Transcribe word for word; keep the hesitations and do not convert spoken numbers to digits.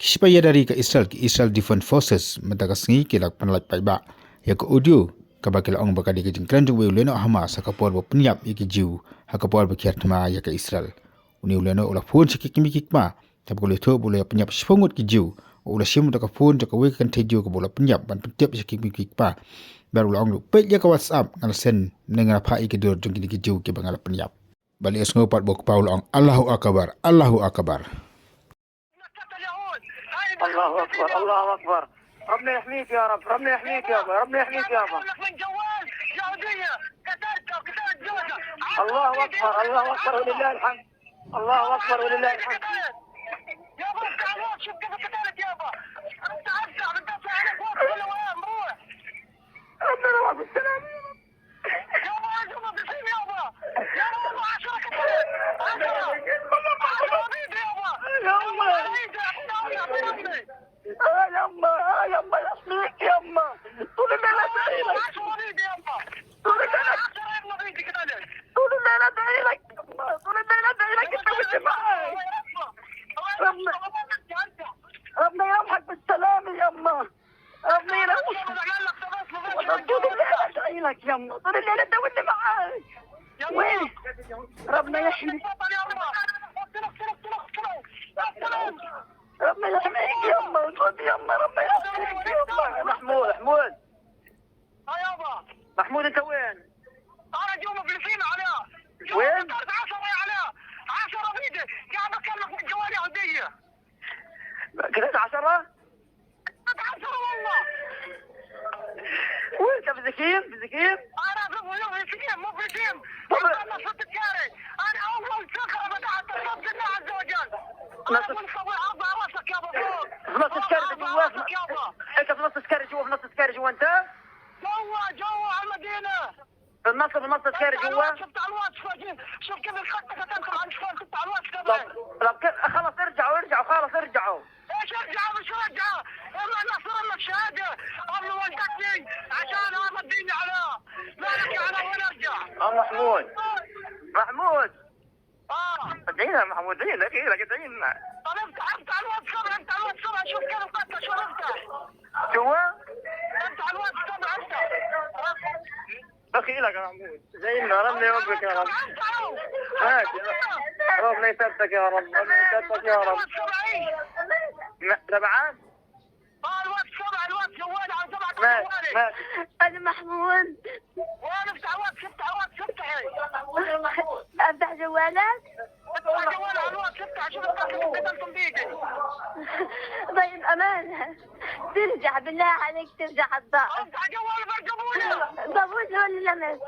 Sipai yadari ka Israel, ka Israel Defense Forces, meda ka sngi ki lak penelak paibak. Ya ka audio, kaba ki la ong ba kadi ka jingkren jong wei u lianok Hamas, ha ka por ba penyap ya ki Jew, ha ka por ba kiar thma ya ka Israel. Uni u lianok u la phone sha ki kmie ki kpa, tap ko le tho ba u la penyap siphow ngut ki Jew, u la sim da ka phone da ka wei ka kynthei Jew kaba u la penyap ban pyntip sha ki kmie ki kpa. Bar u la ong luk peit ya ka WhatsApp, nga la send, ne nga la phah ya ki dur jong kini ki Jew kiba nga la penyap. Balik sngew pat ba u kpa u la ong, Allahu Akbar, Allahu Akbar. الله أكبر، الله أكبر. ربنا يحميك يا رب، ربنا يحميك يا رب، ربنا يحميك يا رب. الله أكبر، الله أكبر ولله الحمد. الله أكبر ولله الحمد. ربنا يوفقك بالسلامة يا رب. يابا، يابا، بسيم يابا. يابا، والله عشرة كتير. عشرة. عشرة بيدي يابا. يابا. آه، يما، آه، يما، يا سميك، يما. طول الليل أدعي لك. عشرة بيدي يابا. طول الليل. عشرة يما بيدي كتير. طول الليل أدعي لك، يما. طول الليل أدعي لك. أنت واللي معاي. ربنا، ربنا يلحقك بالسلامة، يما. ربنا يلحقك. والله طول الليل أدعي لك، يما. طول الليل أنت واللي معاي. وين؟ ربنا يحميك. ربنا يحميك يما، خذ يما، ربنا يحميك يما. محمود، محمود. ها يابا. محمود، انت وين؟ انا جوا مفلسين عليها. جوا وين؟ كسرت عشرة عليها. عشرة بيدي. قاعد اكلمك من جوال يهودية. كسرت عشرة؟ كسرت عشرة والله. وين انت بزكيم؟ بزكيم؟ انا في مفلسين، مفلسين. انا صرت كاري. انا اول صخرة فتحت الرب جل عز وجل. انا نصر. اول صخرة ارفع راسك يابا فوق. في نص الشارع ارفع جوا. راسك يابا. انت في نص الشارع جوا، في نص الشارع جوا انت؟ جوا، جوا على المدينة. في النص، في نص الشارع جوا. شفت على الواتس، شفت على الواتس، شفت كيف الخطة تدخل على الشمال، شفت على الواتس كمان. طب، طب كيف، خلاص ارجعوا، ارجعوا، خلاص ارجعوا. ايش ارجعوا، مش ارجعوا؟ والله نصر لنا الشهادة. امي ولدتني عشان هذا الدين على مالك على وين ارجع. اه، محمود. محمود. اه. ادعينا محمود، ادعينا، ادعينا، ادعينا. طب افتح، افتح الواتساب، افتح الواتساب، اشوف كيف القصة، شو افتح. شو؟ افتح الواتساب، افتح. بخيلك يا محمود. زينا، ربنا يوفقك يا رب. افتحه. ماشي. ربنا يثبتك يا رب، ربنا يثبتك يا رب. الواتساب، اي. لا، تبعك؟ اه، الواتساب، الواتساب، وين؟ على تبعك ماشي، جوالي. ماشي. انا محمود. وين افتح واتس، افتح واتس، افتحي. افتح جوالك؟ افتح جوال على الواتس، افتح، شوف الطاقة اللي قتلتم بيدي. طيب، أمانة. ترجع، بالله عليك ترجع الضعف. افتح جوال برجمونة. ضبوط ولا لا؟